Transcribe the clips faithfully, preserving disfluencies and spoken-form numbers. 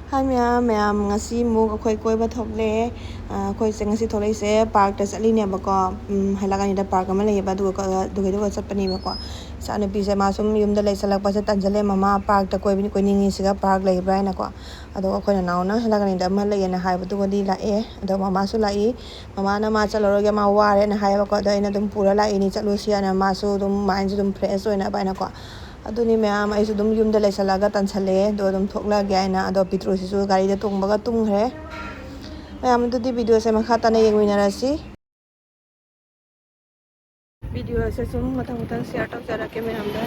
ꯍꯥꯏ ꯃꯌꯥꯝ, ꯃꯌꯥꯝ, ꯉꯁꯤ ꯑꯃꯨꯛ ꯑꯩꯈꯣꯏ ꯀꯣꯏꯕ ꯊꯣꯛꯂꯦ꯫ ꯑ, ꯑꯩꯈꯣꯏꯁꯦ ꯉꯁꯤ ꯊꯣꯛꯂꯛꯏꯁꯦ ꯄꯥꯔꯛꯇ ꯆꯠꯂꯤꯅꯦꯕꯀꯣ꯫ ꯎꯝ, ꯍꯩꯂꯥꯀꯅꯤꯗ ꯄꯥꯔꯛ ꯑꯃ ꯂꯩꯌꯦꯕ, ꯑꯗꯨꯒ, ꯑꯗꯨꯒꯩꯗꯨꯒ ꯆꯠꯄꯅꯦꯕꯀꯣ꯫ ꯏꯆꯥꯅꯨꯄꯤꯁꯦ ꯃꯥ ꯁꯨꯝ ꯌꯨꯝꯗ ꯂꯩꯁꯜꯂꯛꯄꯁꯦ ꯇꯟꯖꯜꯂꯦ, "ꯃꯃꯥ, ꯄꯥꯔꯛꯇ ꯀꯣꯏꯕ ꯀꯣꯏꯅꯤꯡꯉꯤ, ꯁꯤꯒ ꯄꯥꯔꯛ ꯂꯩꯕ꯭ꯔꯥ?" ꯍꯥꯏꯅꯀꯣ꯫ ꯑꯗꯣ ꯑꯩꯈꯣꯏ ꯅꯅꯥꯎꯅ ꯍꯩꯂꯥꯀꯅꯤꯗ ꯑꯃ ꯂꯩꯌꯦꯅ ꯍꯥꯏꯕꯗꯨꯒꯗꯤ ꯂꯥꯛꯑꯦ꯫ ꯑꯗꯣ ꯃꯃꯥꯁꯨ ꯂꯥꯛꯏ꯫ ꯃꯃꯥꯅ ꯃꯥ ꯆꯠꯂꯔꯣꯏꯒꯦ, ꯃꯥ ꯋꯥꯔꯦꯅ ꯍꯥꯏꯌꯦꯕꯀꯣ꯫ ꯑꯗꯣ ꯑꯩꯅ ꯑꯗꯨꯝ ꯄꯨꯔ ꯂꯥꯛꯏꯅꯤ, ꯆꯠꯂꯨꯁꯤ ꯍꯥꯏꯅ, ꯃꯥꯁꯨ ꯑꯗꯨꯝ ꯃꯥꯏꯟꯁꯨ ꯑꯗꯨꯝ ꯐ꯭ꯔꯦꯁ ꯑꯣꯏꯅꯕ ꯍꯥꯏꯅꯀꯣ꯫ ꯑꯗꯨꯅꯤ ꯃꯌꯥꯝ, ꯑꯩꯁꯨ ꯑꯗꯨꯝ ꯌꯨꯝꯗ ꯂꯩꯁꯜꯂꯒ ꯇꯟꯁꯜꯂꯛꯑꯦ, ꯑꯗꯣ ꯑꯗꯨꯝ ꯊꯣꯛꯂꯛꯑꯒꯦ ꯍꯥꯏꯅ꯫ ꯑꯗꯣ ꯄꯤꯇ꯭ꯔꯨꯁꯤꯁꯨ ꯒꯥꯔꯤꯗ ꯇꯣꯡꯕꯒ ꯇꯨꯝꯈ꯭ꯔꯦ꯫ ꯃꯌꯥꯝ, ꯑꯗꯨꯗꯤ ꯚꯤꯗꯤꯑꯣꯁꯦ ꯃꯈꯥ ꯇꯥꯅ ꯌꯦꯡꯃꯤꯟꯅꯔꯁꯤ꯫ ꯚꯤꯗꯤꯑꯣꯁꯦ ꯁꯨꯝ ꯃꯊꯪ ꯃꯊꯪ ꯁꯤꯌꯔ ꯇꯧꯖꯔꯛꯀꯦ ꯃꯌꯥꯝꯗ꯫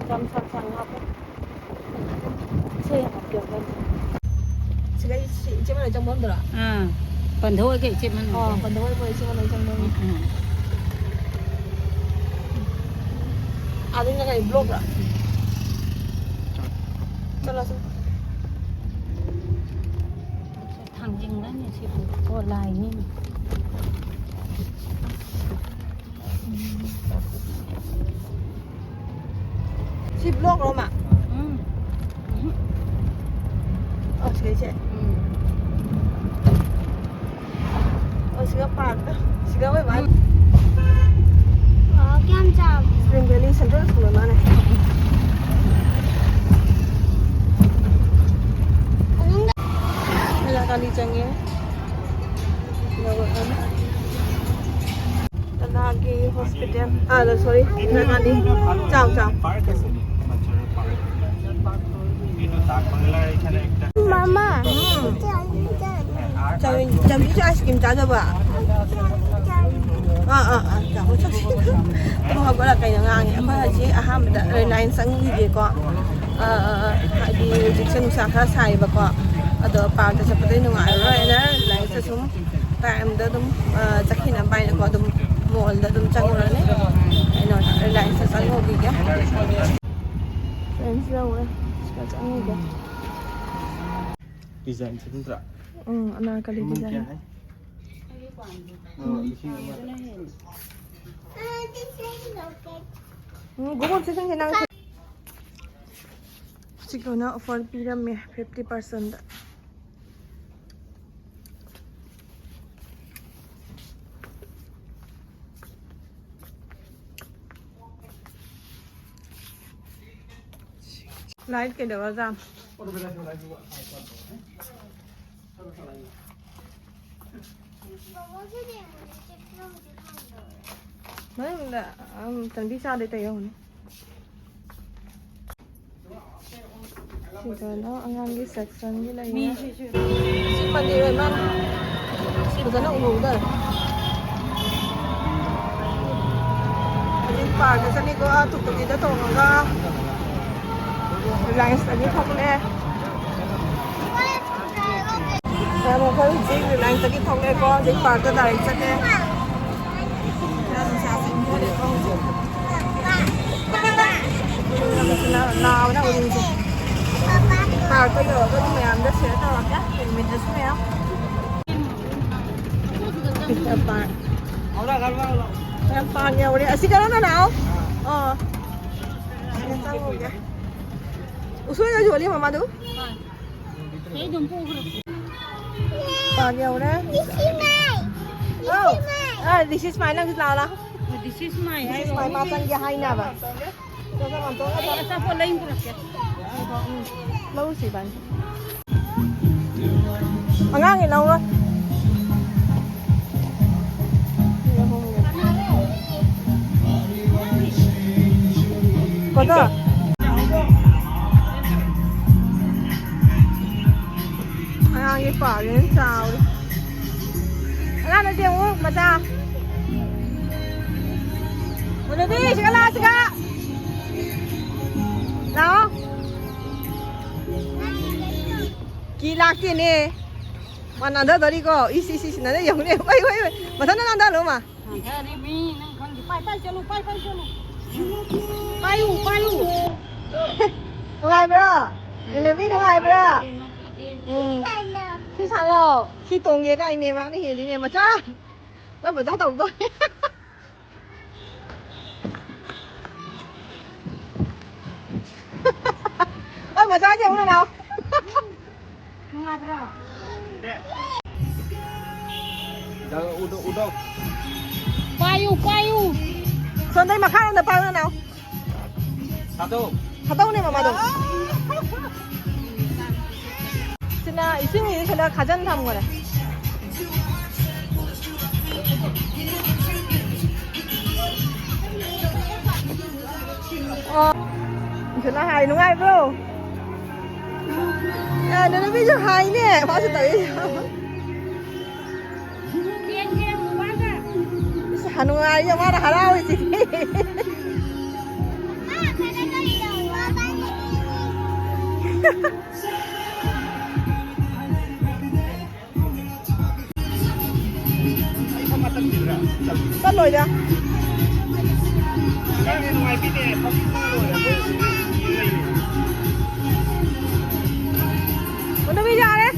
ꯌꯥꯝ ꯁꯥꯡ ꯁꯥꯡ ꯍꯥꯞꯄꯦ꯫ ꯏꯁꯩ ꯌꯥꯝ ꯍꯥꯞꯀꯦ꯫ ꯁꯤꯗꯩ ꯁꯤ ꯏꯆꯦ ꯃꯅꯥ ꯆꯪꯐꯝꯗꯨꯔꯣ? ꯑꯥ, ꯄꯟꯊꯧ ꯑꯣꯏ ꯀꯩ ꯏꯆꯦ ꯃꯅꯥ? ꯑꯣ, ꯄꯟꯊꯧ ꯑꯣꯏ ꯏꯆꯦ ꯃꯅꯥ ꯆꯪꯐꯝ꯫ ꯎꯝ, ꯎꯝ꯫ ꯑꯥꯗꯩꯅ ꯀꯩ ꯕ꯭ꯂꯣꯛꯔꯣ? ꯆꯠꯂꯣ, ꯆꯠꯂꯣ꯫ ꯊꯥꯡꯖꯤꯡꯂꯅꯦ ꯁꯤꯕꯨ? ꯑꯣ, ꯂꯥꯏꯅꯤꯅꯦ꯫ ꯁꯤ ꯕ꯭ꯂꯣꯛꯔꯣ, ꯃꯥ? ꯎꯝ꯫ ꯎꯝ꯫ ꯑꯣ, ꯁꯤꯗꯩꯁꯦ? ꯎꯝ꯫ ꯑꯣ, ꯁꯤꯒ ꯄꯥꯔꯛꯇ, ꯁꯤꯒ ꯑꯣꯏꯕ꯫ ꯎꯝ꯫ ꯋꯥꯎ, ꯀꯌꯥꯝ ꯆꯥꯎꯕ? Spring Valley Central School ꯃꯥꯅꯦ꯫ ꯃꯅꯨꯡꯗ ꯍꯩꯂꯥꯀꯥꯅꯤ ꯆꯪꯉꯦ꯫ ꯅꯒꯥꯒꯤ ꯍꯣꯁꯄꯤꯇꯥꯜ꯫ ꯑꯥ, ꯅꯣ, ꯁꯣꯔꯤ, ꯅꯒꯥꯅꯤ꯫ ꯆꯥꯎ, ꯆꯥꯎ꯫ ꯃꯃꯥ꯫ ꯎꯝ꯫ ꯆꯥꯎ-, ꯆꯥꯎꯕꯤꯁꯨ ice cream ꯆꯥꯗꯕ? ꯑꯥ, ꯑꯥ, ꯑꯥ, ꯆꯥꯎ, ꯆꯥꯎ꯫ ꯇꯨꯝ ꯍꯧꯒꯠꯂ ꯀꯩꯅꯣ ꯉꯥꯡꯉꯤ꯫ ꯑꯩꯈꯣꯏ ꯍꯧꯖꯤꯛ ꯑꯍꯥꯟꯕꯗ Reliance ꯆꯪꯈꯤꯒꯦꯀꯣ꯫ ꯑꯥ, ꯑꯥ, ꯑꯥ꯫ ꯍꯥꯏꯗꯤ ꯍꯧꯖꯤꯛꯁꯦ ꯅꯨꯡꯁꯥ ꯈꯔ ꯁꯥꯏꯕꯀꯣ꯫ ꯑꯗꯣ ꯄꯥꯔꯛꯇ ꯆꯠꯄꯗꯤ ꯅꯨꯡꯉꯥꯏꯔꯔꯣꯏꯅ Relianceꯇ ꯁꯨꯝ ꯇꯥꯏꯝꯗ ꯑꯗꯨꯝ, ꯑ, ꯆꯠꯈꯤꯅꯕ ꯍꯥꯏꯅꯀꯣ, ꯑꯗꯨꯝ ꯃꯣꯜꯗ ꯑꯗꯨꯝ ꯆꯪꯉꯨꯔꯅꯤ꯫ ꯀꯩꯅꯣ, Relianceꯇ ꯆꯪꯉꯨꯈꯤꯒꯦ꯫ ꯂꯧꯔꯦ꯫ ꯁꯤꯗ ꯆꯪꯉꯤꯒꯦ꯫ ꯗꯤꯖꯥꯏꯟ ꯁꯦꯠꯅꯤꯡꯗ꯭ꯔꯥ? ꯎꯝ, ꯑꯅꯥꯔꯀꯂꯤ ꯃꯃꯜ ꯀꯌꯥ ꯗꯤꯖꯥꯏꯟ꯫ ꯍꯥꯏ? ꯑꯣ, ꯂꯤꯁꯤꯡ ꯑꯃ꯫ ꯎꯝ, ꯒꯨꯒꯜ ꯁꯦꯁꯟꯁꯦ ꯅꯪ꯫ ꯁꯤ ꯀꯩꯅꯣ ꯑꯣꯐꯔ ꯄꯤꯔꯝꯃꯦ, ꯐꯤꯐꯇꯤ ꯄꯥꯔꯁꯦꯟꯗ꯫ ꯂꯥꯏꯠ ꯀꯩꯗꯧꯔꯖꯥꯠꯅꯣ? ꯃꯅꯨꯡꯗ, ꯑꯝ, ꯆꯟꯕꯤ ꯆꯥꯗꯩ ꯇꯧ ꯌꯥꯎꯅꯤ꯫ ꯁꯤꯗꯅ ꯑꯉꯥꯡꯒꯤ ꯁꯦꯛꯁꯟꯒꯤ ꯂꯩꯔꯦ꯫ ꯁꯤ ꯃꯟꯗꯤꯔ ꯑꯣꯏ ꯃꯥꯜꯂꯦ꯫ ꯁꯤ ꯐꯖꯅ ꯎꯍꯧꯗꯔꯦ꯫ ꯍꯧꯖꯤꯛ ꯄꯥꯔꯛꯇ ꯆꯠꯂꯤꯀꯣ, ꯑꯥ ꯇꯨꯛꯇꯨꯀꯤꯗ ꯇꯣꯡꯉꯒ ꯔꯤꯂꯥꯌꯟꯁꯇꯒꯤ ꯊꯣꯛꯂꯛꯑꯦ꯫ ꯃꯌꯥꯝ ꯑꯩꯈꯣꯏ ꯍꯧꯖꯤꯛ ꯔꯤꯂꯥꯌꯟꯁꯇꯒꯤ ꯊꯣꯛꯂꯛꯑꯦꯀꯣ, ꯍꯧꯖꯤꯛ ꯄꯥꯔꯛꯇ ꯗꯥꯏꯔꯦꯛ ꯆꯠꯂꯦ꯫ ꯅꯨꯡꯁꯥꯁꯦ ꯏꯪꯊꯔꯦꯀꯣ ꯍꯧꯖꯤꯛ꯫ ꯅꯥꯕꯅ ꯎꯔꯤꯁꯦ꯫ ꯄꯥꯔꯛꯇ ꯌꯧꯔꯒ ꯑꯗꯨꯝ ꯃꯌꯥꯝꯗ ꯁꯤꯌꯔ ꯇꯧꯔꯛꯀꯦ, ꯌꯦꯡꯃꯤꯟꯅꯁꯤ ꯃꯌꯥꯝ꯫ Peter park. ꯌꯥꯝ ꯄꯥꯝ ꯌꯧꯔꯦ꯫ ꯑꯁꯤ ꯀꯔꯝꯕꯅꯣ? ꯑꯣ꯫ ꯁꯤꯗ ꯆꯪꯉꯨꯒꯦ꯫ ꯎꯁꯣꯏꯒ ꯌꯣꯜꯂꯤ ꯃꯃꯥꯗꯨ? ꯄꯥꯔꯛ ꯌꯧꯔꯦ꯫ ꯑꯧ꯫ ꯑ, this is mine. ꯅꯪꯁꯨ ꯂꯥꯛꯑꯣ, ꯂꯥꯛꯑꯣ꯫ This is mine. This is mine. ꯃꯥ ꯆꯪꯒꯦ ꯍꯥꯏꯅꯕ꯫ ꯑꯩ ꯑꯆꯥꯄꯣꯠ ꯂꯩ ꯄꯨꯔꯛꯀꯦ꯫ ꯎꯝ꯫ ꯂꯧꯔꯨꯁꯤ ꯏꯕꯥꯅꯤ꯫ ꯑꯉꯥꯡꯒꯤ ꯂꯧꯔꯣꯏ꯫ ꯀꯣꯊꯣ꯫ ꯑꯉꯥꯡꯒꯤ ꯄꯥꯎꯁꯤꯅ ꯆꯥꯎꯔꯦ꯫ ꯑꯉꯥꯡꯗꯣ ꯌꯦꯡꯉꯨ, ꯃꯆꯥ꯫ ꯃꯨꯅꯨꯕꯤ, ꯁꯤꯒ ꯂꯥꯛꯑꯣ, ꯁꯤꯒ꯫ ꯂꯥꯛꯑꯣ꯫ ꯀꯤ ꯂꯥꯛꯇꯦꯅꯦ꯫ ꯃꯥ ꯅꯥꯟꯊꯗꯣꯔꯤꯀꯣ꯫ ꯏꯁ, ꯏꯁ, ꯏꯁ, ꯅꯥꯟꯊ ꯌꯦꯡꯉꯨꯅꯦ꯫ ꯋꯥꯏ, ꯋꯥꯏ, ꯋꯥꯏ꯫ ꯃꯊꯟꯇ ꯅꯥꯟꯊꯍꯜꯂꯣ, ꯃꯥ꯫ ꯅꯥꯟꯊꯔꯤꯃꯤ, ꯅꯪ ꯈꯪꯗꯦ꯫ ꯄꯥꯏ, ꯄꯥꯏ, ꯆꯠꯂꯨ, ꯄꯥꯏ, ꯄꯥꯏ, ꯆꯠꯂꯨ꯫ ꯄꯥꯏꯌꯨ, ꯄꯥꯏꯌꯨ꯫ ꯅꯨꯡꯉꯥꯏꯕ꯭ꯔꯣ? ꯂꯦꯂꯦꯕꯤ ꯅꯨꯡꯉꯥꯏꯕ꯭ꯔꯥ? ꯎꯝ. ꯁꯤ ꯁꯥꯟꯅꯧ. ꯁꯤ ꯇꯣꯡꯒꯦ ꯀꯥꯏꯅꯦ, ꯃꯥꯅ ꯍꯦꯜꯂꯤꯅꯦ, ꯃꯆꯥ. ꯅꯪ ꯃꯆꯥ ꯇꯧꯗꯣꯏ. ꯑꯣ, ꯃꯆꯥꯁꯦ ꯑꯃꯨꯛ ꯂꯥꯛꯑꯣ. ꯅꯨꯡꯉꯥꯏꯕ꯭ꯔꯣ? ꯎꯗꯧ, ꯎꯗꯧ. ꯄꯥꯏꯌꯨ, ꯄꯥꯏꯌꯨ. ꯁꯣꯝꯗꯩ ꯃꯈꯥꯔꯣꯝꯗ ꯄꯥꯏꯌꯨ, ꯅꯅꯥꯎ. ꯊꯥꯗꯧ. ꯊꯥꯗꯧꯅꯦ ꯃꯃꯥꯗꯣ. ꯁꯤꯅ ꯏꯁꯤꯡꯁꯤꯗ ꯁꯤꯗ ꯈꯥꯖꯤꯟ ꯊꯝꯈꯔꯦ. ꯑꯣ. ꯁꯤꯅ ꯍꯥꯏ ꯅꯨꯡꯉꯥꯏꯕ꯭ꯔꯣ? ꯑꯦ, ꯅꯅꯨꯄꯤꯁꯨ ꯍꯥꯏꯅꯦ, ꯃꯥꯁꯨ ꯇꯧꯏ꯫ ꯏꯁ, ꯅꯨꯡꯉꯥꯏꯌꯦ, ꯃꯥꯅ ꯍꯔꯥꯎꯔꯤꯁꯤꯗꯤ꯫ ꯆꯠꯂꯣꯏꯗ꯫ ꯃꯅꯨꯡꯗ ꯃꯤ ꯌꯥꯔꯦ꯫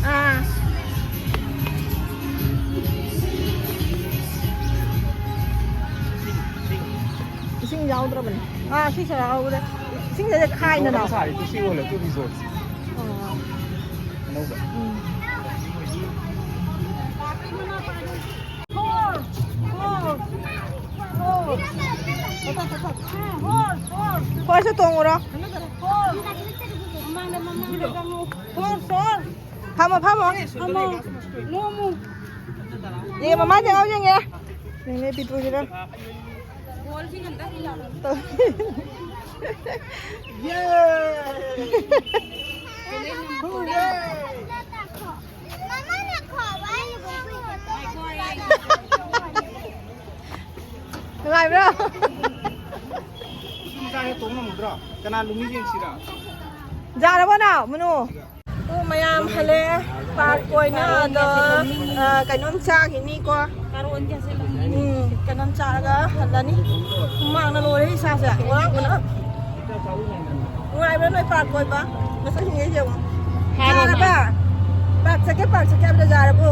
ꯑꯥ꯫ ꯏꯁꯤꯡ ꯌꯥꯎꯗ꯭ꯔꯕꯅꯦ꯫ ꯑꯥ, ꯁꯤꯁꯦ ꯌꯥꯎꯗ꯭ꯔꯦ꯫ ꯏꯁꯤꯡꯁꯦ ꯈꯥꯏꯅ ꯂꯥꯎ꯫ ꯁꯥꯔꯤꯗꯤ ꯁꯤ ꯑꯣꯏꯔꯦ, ꯑꯗꯨ resort꯫ ꯑꯣ꯫ ꯑꯅꯧꯕ꯫ ꯎꯝ꯫ ꯍꯣꯏꯁꯨ ꯇꯣꯡꯉꯨꯔꯣ꯫ ꯐꯝꯃꯣ, ꯐꯝꯃꯣ꯫ ꯐꯝꯃꯣ꯫ ꯌꯦꯡꯉꯦ, ꯃꯃꯥꯏ ꯊꯦꯡꯉꯥꯎ ꯌꯦꯡꯉꯦ꯫ ꯌꯦꯡꯉꯦ, ꯄꯤꯇ꯭ꯔꯨꯁꯤꯗ꯫ ꯅꯨꯡꯉꯥꯏꯕ꯭ꯔꯣ? ꯏꯁꯤꯡ ꯃꯆꯥꯁꯦ ꯇꯣꯡ ꯉꯝꯒꯗ꯭ꯔꯣ? ꯀꯅꯥ ꯂꯨꯝꯃꯤ ꯌꯦꯡꯁꯤꯔꯥ? ꯌꯥꯔꯕꯣ ꯅꯥꯎ, ꯃꯅꯨ? ꯑꯣ, ꯃꯌꯥꯝ ꯍꯜꯂꯦ꯫ ꯄꯥꯔꯛ ꯑꯣꯏꯅ ꯑꯗꯣ, ꯑ, ꯀꯩꯅꯣꯝ ꯆꯥꯈꯤꯅꯤꯀꯣ꯫ ꯎꯝ, ꯀꯩꯅꯣꯝ ꯆꯥꯔꯒ ꯍꯜꯂꯅꯤ꯫ ꯍꯨꯃꯥꯡꯅ ꯂꯣꯏꯔꯦ ꯏꯁꯥꯁꯦ꯫ ꯋꯥꯕꯅ꯫ ꯅꯨꯡꯉꯥꯏꯕ꯭ꯔꯥ ꯅꯣꯏ ꯄꯥꯔꯛ ꯀꯣꯏꯕ? ꯃꯁꯛꯁꯤꯡꯁꯦ ꯌꯦꯡꯉꯣ꯫ ꯍꯥꯏꯔꯣ, ꯌꯥꯔꯕ? ꯄꯥꯔꯛ ꯆꯠꯀꯦ, ꯄꯥꯔꯛ ꯆꯠꯀꯦ ꯍꯥꯏꯕꯗꯣ ꯌꯥꯔꯕꯣ?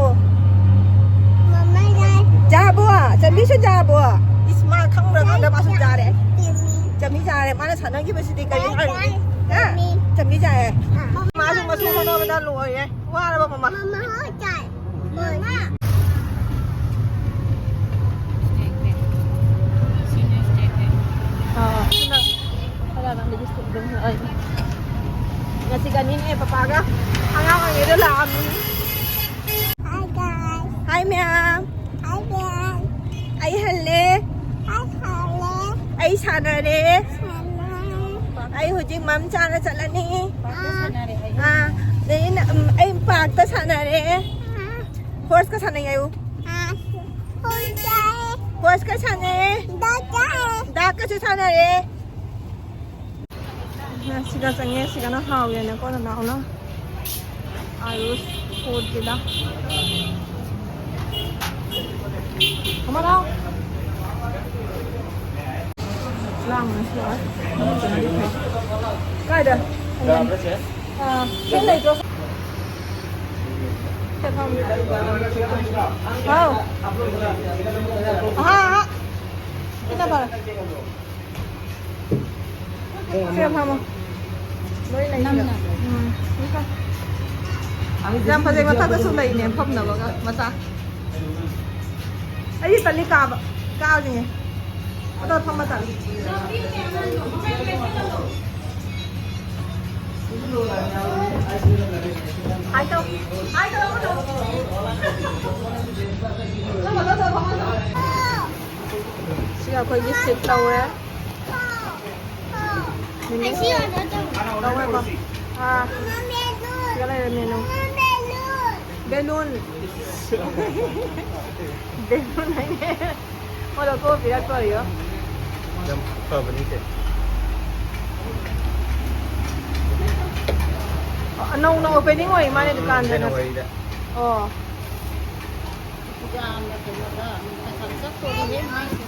ꯌꯥꯔꯕꯣ? ꯆꯟꯕꯤꯁꯨ ꯌꯥꯔꯕꯣ? ꯏꯁ, ꯃꯥ ꯈꯪꯕ꯭ꯔꯥ ꯈꯪꯗ꯭ꯔꯥ ꯃꯥꯁꯨ ꯌꯥꯔꯦ꯫ ꯆꯟꯕꯤ ꯌꯥꯔꯦ꯫ ꯃꯥꯅ ꯁꯥꯟꯅꯈꯤꯕꯁꯤꯗꯤ ꯀꯔꯤ ꯍꯥꯏꯔꯨꯅꯤ? ꯍꯥ? ꯆꯟꯕꯤ ꯌꯥꯔꯦ꯫ ꯃꯥꯁꯨ ꯃꯁꯨ ꯍꯣꯠꯅꯕꯗ ꯂꯣꯏꯔꯦ꯫ ꯋꯥꯔꯕ ꯃꯃꯥ? ꯃꯃꯥ ꯍꯣꯏ ꯆꯥꯏ꯫ ꯃꯃꯥ꯫ ꯑꯥ, ꯁꯤꯅ ꯈꯔ ꯂꯤꯞꯁꯇꯤꯛ ꯑꯗꯨꯝ ꯍꯛꯑꯅꯤ꯫ ꯉꯁꯤ ꯀꯅꯤꯅꯦ ꯄꯄꯥꯒ ꯑꯉꯥꯡ ꯑꯣꯏꯔꯤꯉꯩꯗ ꯂꯥꯛꯑꯝꯃꯤ꯫ Hi guys. Hi ꯃꯌꯥꯝ꯫ Hi ꯃꯌꯥꯝ꯫ ꯑꯩ ꯍꯜꯂꯦ꯫ ꯑꯩ ꯍꯜꯂꯦ꯫ ꯑꯩ ꯁꯥꯟꯅꯔꯦ꯫ ꯁꯥꯟꯅꯔꯦ꯫ ꯑꯩ ꯍꯧꯖꯤꯛ ꯃꯝ ꯆꯥꯅ ꯆꯠꯂꯅꯤ꯫ ꯑꯥ꯫ ꯑꯥ, ꯑꯗꯩ ꯑꯩꯅ, ꯎꯝ, ꯑꯩ ꯄꯥꯔꯛꯇ ꯁꯥꯟꯅꯔꯦ꯫ ꯑꯥ꯫ ꯍꯣꯔꯁꯀ ꯁꯥꯟꯅꯩ ꯍꯥꯏꯌꯨ꯫ ꯑꯥ, ꯍꯣꯔꯁ ꯆꯥꯏ꯫ ꯍꯣꯔꯁꯀ ꯁꯥꯟꯅꯩ꯫ ꯗꯥꯛ ꯆꯥꯏ꯫ ꯗꯥꯛꯀꯁꯨ ꯁꯥꯟꯅꯔꯦ꯫ ꯁꯤꯒ ꯆꯪꯉꯦ, ꯁꯤꯒꯅ ꯍꯥꯎꯋꯦꯅꯀꯣ ꯅꯅꯥꯎꯅ꯫ ꯑꯥꯂꯨ ꯁꯣꯠꯀꯦꯗ꯫ ꯑꯃ ꯂꯥꯎ꯫ ꯂꯥꯡꯕꯅ ꯁꯤꯔꯦ꯫ ꯀꯥꯏꯗ? ꯑꯥ, ꯁꯤ ꯂꯩꯇ꯭ꯔꯣ? ꯍꯥꯎ꯫ ꯑꯍꯥ, ꯑꯍꯥ꯫ ꯁꯤꯅ ꯐꯔꯦ꯫ ꯁꯤꯗ ꯐꯝꯃꯣ꯫ ꯂꯣꯏ ꯂꯩ ꯁꯤꯗ꯫ ꯅꯝꯅ꯫ ꯎꯝ, ꯁꯤ ꯐꯝ꯫ ꯌꯥꯝ ꯐꯖꯩ, ꯃꯊꯛꯇꯁꯨ ꯂꯩꯅꯦ ꯐꯝꯅꯕꯒ ꯃꯆꯥ꯫ ꯑꯩꯗꯤ ꯇꯜꯂꯤ ꯀꯥꯕ, ꯀꯥꯕꯁꯤꯡꯁꯦ꯫ ꯑꯗꯣ ꯐꯝꯕ ꯇꯜꯂꯤ꯫ ꯍꯥꯏ ꯇꯧ, ꯍꯥꯏ ꯇꯧ꯫ ꯁꯤ ꯑꯩꯈꯣꯏꯒꯤ ꯁꯤꯠ ꯂꯧꯔꯦ꯫ ꯃꯤꯅꯤꯠ ꯂꯧꯔꯦꯀꯣ꯫ ꯑꯥ, ꯁꯤꯗ ꯂꯩꯔꯦ ꯃꯦꯅꯨ꯫ ꯕꯦꯂꯨꯟ꯫ ꯕꯦꯂꯨꯟ ꯍꯥꯏꯅꯦ꯫ ꯃꯣꯏ ꯂꯧꯊꯣꯛꯑ ꯄꯤꯔꯛꯇꯣꯔꯤꯌꯣ꯫ ꯌꯥꯝ ꯐꯕꯅꯤ ꯆꯦ꯫ ꯑꯅꯧꯅ ꯑꯣꯄꯦꯅꯤꯡ ꯑꯣꯏ ꯃꯥꯅꯦ ꯗꯨꯀꯥꯟꯁꯦ ꯉꯁꯤ꯫ ꯖꯅꯋꯥꯔꯤꯗ꯫ ꯑꯣ꯫ ꯌꯥꯝꯅ ꯀꯩꯅꯣꯗ ꯃꯁꯛ ꯆꯠꯇꯣꯔꯤꯍꯦ ꯃꯥꯏꯁꯦ꯫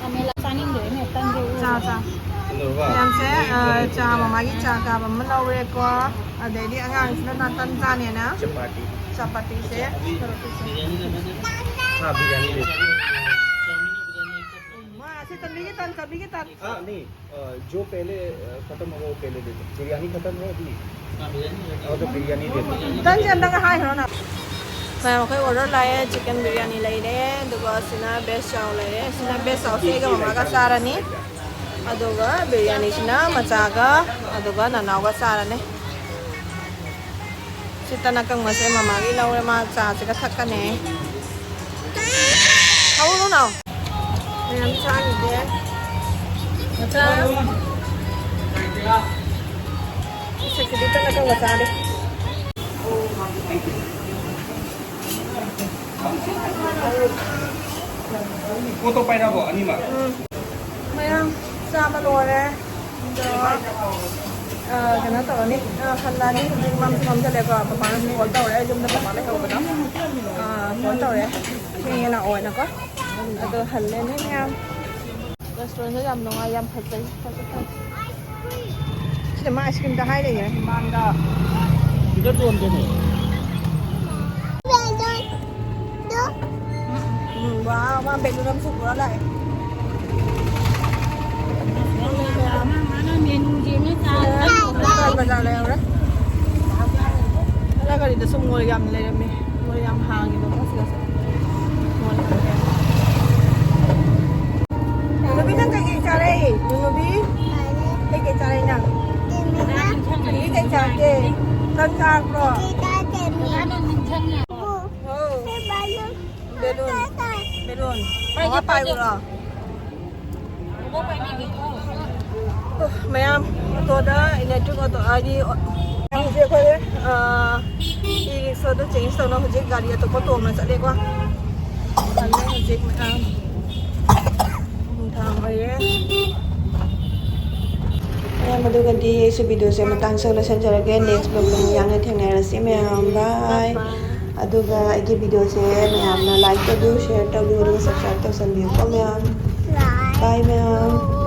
ꯀꯃꯦꯂꯥ ꯆꯥꯅꯤꯡꯗ꯭ꯔꯦꯅꯦ, ꯇꯟꯁꯦ ꯎ꯫ ꯆꯥ, ꯆꯥ꯫ ꯃꯌꯥꯝꯁꯦ, ꯑ, ꯆꯥ, ꯃꯃꯥꯒꯤ ꯆꯥ ꯀꯥꯞ ꯑꯃ ꯂꯧꯔꯦꯀꯣ꯫ ꯑꯗꯩꯗꯤ ꯑꯉꯥꯡꯁꯤꯅ ꯅꯥꯀꯟ ꯆꯥꯅꯦꯅ ꯆꯄꯥꯇꯤ꯫ ꯆꯄꯥꯇꯤꯁꯦ꯫ ꯍꯥ, ꯕꯤꯔꯌꯥꯅꯤ ꯂꯩ꯫ ꯃꯥ, ꯑꯁꯤ ꯆꯟꯕꯤꯒꯤ ꯇꯟ, ꯆꯟꯕꯤꯒꯤ ꯇꯟ꯫ ꯑꯥ, ꯅꯤ꯫ अ, जो पहले, अ, खत्म होगा, वो पहले दे दो। बिरयानी खत्म है अभी? हाँ, बिरयानी है। और तो बिरयानी दे दो। ꯇꯟꯁꯦ ꯑꯝꯇꯪꯒ ꯍꯥꯏꯈ꯭ꯔꯣ ꯅꯪ꯫ ꯃꯌꯥꯝ ꯑꯩꯈꯣꯏ ꯑꯣꯔꯗꯔ ꯂꯥꯛꯑꯦ, ꯆꯤꯀꯟ ꯕꯤꯔꯌꯥꯅꯤ ꯂꯩꯔꯦ, ꯑꯗꯨꯒ ꯁꯤꯅ ꯕꯦꯖ ꯆꯥꯎ ꯂꯩꯔꯦ꯫ ꯁꯤꯅ ꯕꯦꯖ ꯆꯥꯎꯁꯦ ꯑꯩꯒ ꯃꯃꯥꯒ ꯆꯥꯔꯅꯤ, ꯑꯗꯨꯒ ꯕꯤꯔꯌꯥꯅꯤꯁꯤꯅ ꯃꯆꯥꯒ ꯑꯗꯨꯒ ꯅꯅꯥꯎꯒ ꯆꯥꯔꯅꯤ꯫ ꯁꯤ ꯇꯟ ꯑꯀꯪꯕꯁꯦ ꯃꯃꯥꯒꯤ ꯂꯧꯔꯦ, ꯃꯥ ꯆꯥꯁꯤꯒ ꯊꯛꯀꯅꯤ꯫ ꯍꯧꯔꯨꯅꯣ꯫ ꯃꯌꯥꯝ ꯆꯥꯈꯤꯒꯦ꯫ ꯃꯆꯥ꯫ ꯁꯦꯀꯤꯗꯤ ꯇꯟ ꯑꯀꯪꯕ ꯆꯥꯔꯦ꯫ ꯄꯣꯠꯇꯣ ꯄꯥꯏꯔꯕꯣ ꯑꯅꯤꯃꯛ? ꯎꯝ꯫ ꯃꯌꯥꯝ ꯆꯥꯕ ꯂꯣꯏꯔꯦ꯫ ꯑꯗꯣ, ꯑ, ꯀꯩꯅꯣ ꯇꯧꯔꯅꯤ꯫ ꯑ, ꯍꯜꯂꯛꯑꯅꯤ꯫ ꯍꯧꯖꯤꯛ ꯃꯝꯁꯨ ꯃꯝꯁꯤꯜꯂꯦꯀꯣ꯫ ꯄꯄꯥꯅꯁꯨ ꯀꯣꯜ ꯇꯧꯔꯦ꯫ ꯌꯨꯝꯗ ꯄꯄꯥ ꯂꯩꯍꯧꯕꯗꯣ꯫ ꯑ, ꯐꯣꯟ ꯇꯧꯔꯦ꯫ ꯊꯦꯡꯉꯦ ꯂꯥꯛꯑꯣꯅꯀꯣ꯫ ꯑꯗꯣ ꯍꯜꯂꯅꯤ ꯃꯌꯥꯝ꯫ ꯔꯦꯁꯇꯨꯔꯦꯟꯗꯣ ꯌꯥꯝ ꯅꯨꯡꯉꯥꯏ, ꯌꯥꯝ ꯐꯖꯩ꯫ ꯐꯖ ꯐꯖ꯫ ꯁꯤꯗ ꯃꯥ ꯑꯥꯏꯁ ꯀ꯭ꯔꯤꯝꯗ ꯍꯥꯏ ꯂꯩꯌꯦ꯫ ꯃꯥꯡꯗ ꯁꯤꯗ ꯇꯣꯟꯗꯣꯏꯅꯦ꯫ ꯎꯝ, ꯋꯥ, ꯃꯥ ꯕꯦꯂꯨꯟ ꯑꯃꯁꯨ ꯄꯨꯔ ꯂꯥꯛꯑꯦ꯫ ꯃꯥꯅ ꯃꯦꯅꯨ ꯌꯦꯡꯉ ꯆꯥꯔꯦ꯫ ꯕꯖꯥꯔ ꯂꯩꯍꯧꯔꯦ꯫ ꯑꯩꯅ ꯀꯔꯤꯗꯁꯨ ꯃꯣꯏ ꯌꯥꯝ ꯂꯩꯔꯝꯃꯦ꯫ ꯃꯣꯏ ꯌꯥꯝ ꯍꯥꯡꯉꯦꯕꯀꯣ ꯁꯤꯗꯁꯨ꯫ ꯃꯣꯏ ꯍꯥꯡꯉꯦ꯫ ꯅꯨꯄꯤ ꯅꯪ ꯀꯩꯀꯩ ꯆꯥꯔꯛꯏ? ꯅꯨꯄꯤ? ꯀꯩꯀꯩ ꯆꯥꯔꯛꯏ ꯅꯪ? ꯅꯨꯄꯤ ꯀꯩ ꯆꯥꯔꯛꯀꯦ? ꯇꯟ ꯆꯥꯔꯛꯄ꯭ꯔꯣ? ꯑꯣ꯫ ꯕꯦꯂꯨꯟ꯫ ꯕꯦꯂꯨꯟ꯫ ꯄꯥꯏꯒꯦ, ꯄꯥꯏꯒꯦ꯫ ꯄꯥꯏꯔꯨꯔꯣ? ꯃꯌꯥꯝ ꯑꯣꯇꯣꯗ, ꯏꯂꯦꯛꯇ꯭ꯔꯤꯛ ꯑꯣꯇꯣ, ꯍꯥꯏꯗꯤ, ꯍꯧꯖꯤꯛ ꯑꯩꯈꯣꯏ, ꯑ, ꯏ ꯔꯤꯛꯁꯣꯗ ꯆꯦꯟꯖ ꯇꯧꯅ ꯍꯧꯖꯤꯛ ꯒꯥꯔꯤ ꯑꯇꯣꯞꯄ ꯇꯣꯡꯅ ꯆꯠꯂꯦꯀꯣ꯫ ꯍꯜꯂꯦ ꯍꯧꯖꯤꯛ ꯃꯌꯥꯝ꯫ ꯅꯨꯡꯗꯥꯡ ꯑꯣꯏꯔꯦ꯫ ꯃꯌꯥꯝ ꯑꯗꯨꯒꯗꯤ ꯑꯩꯁꯨ videoꯁꯦ ꯃꯇꯥꯡꯁꯤꯗ ꯂꯣꯏꯁꯤꯟꯖꯔꯒꯦ꯫ Next vlogꯇ ꯑꯃꯨꯛ ꯌꯥꯝꯅ ꯊꯦꯡꯅꯔꯁꯤ ꯃꯌꯥꯝ꯫ Bye. ꯑꯗꯨꯒ ꯑꯩꯒꯤ videoꯁꯦ ꯃꯌꯥꯝꯅ like ꯇꯧꯕꯤꯌꯨ, share ꯇꯧꯕꯤꯌꯨ, ꯑꯗꯨꯒ subscribe ꯇꯧꯁꯟꯕꯤꯌꯨꯀꯣ ꯃꯌꯥꯝ꯫ Bye ꯃꯌꯥꯝ꯫